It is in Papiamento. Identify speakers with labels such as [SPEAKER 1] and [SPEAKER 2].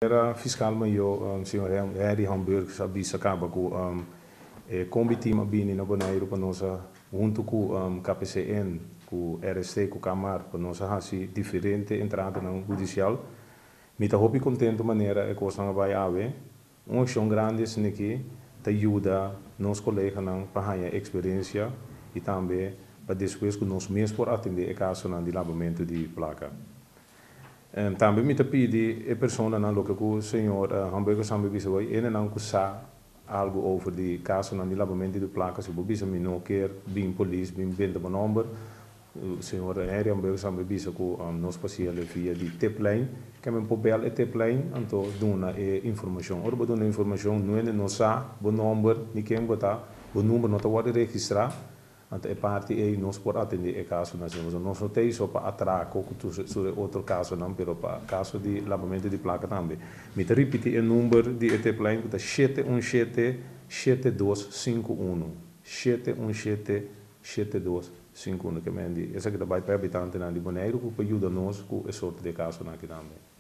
[SPEAKER 1] Manera Fiskal Mayó señor Harry Hamburgers a bisa kaba ku e Combi Team a bini na Boneiru pa nos a huntu ku KPCN, ku RST, ku KMar pa nos a hasi diferente entradanan hudisial. Mi ta hopi kontentu manera e kosnan a bai awe. Un akshon grandi asin'aki ta yuda nos koleganan pa haña eksperensia i tambe pa despues ku nos mes por atendé e kasonan di labamentu di plaka. Tambe mi ta pidi e personanan loke ku señor Hamburger Sambe bisa hoy, enenan ku sa algu over di kasonan di labamentu di plaka, si bo bisa mi no kier bin polis bin benta bo nomber, señor Henry Hamburger Sambe bisa ku nos por hasiel via di tiplijn, ke men por bel e tiplijn anto duna e informashon. Ora bo duna e informashon nuende no sa bo nomber ni ken bo ta, bo number no ta wòrdu registrá. Anto e parti ei nos por atendé e kasonan asina. Pasobra nos no ta ei so pa atrako ku tur e otro kasonan, pero pa kaso di labamentu di plaka tambe. Mi ta ripití e number di e tiplijn ku ta 717 7251. 717 7251. Ke men di esaki ta bai pa e habitantenan di Boneiru ku por yuda nos ku e sorto di e kasonan aki tambe.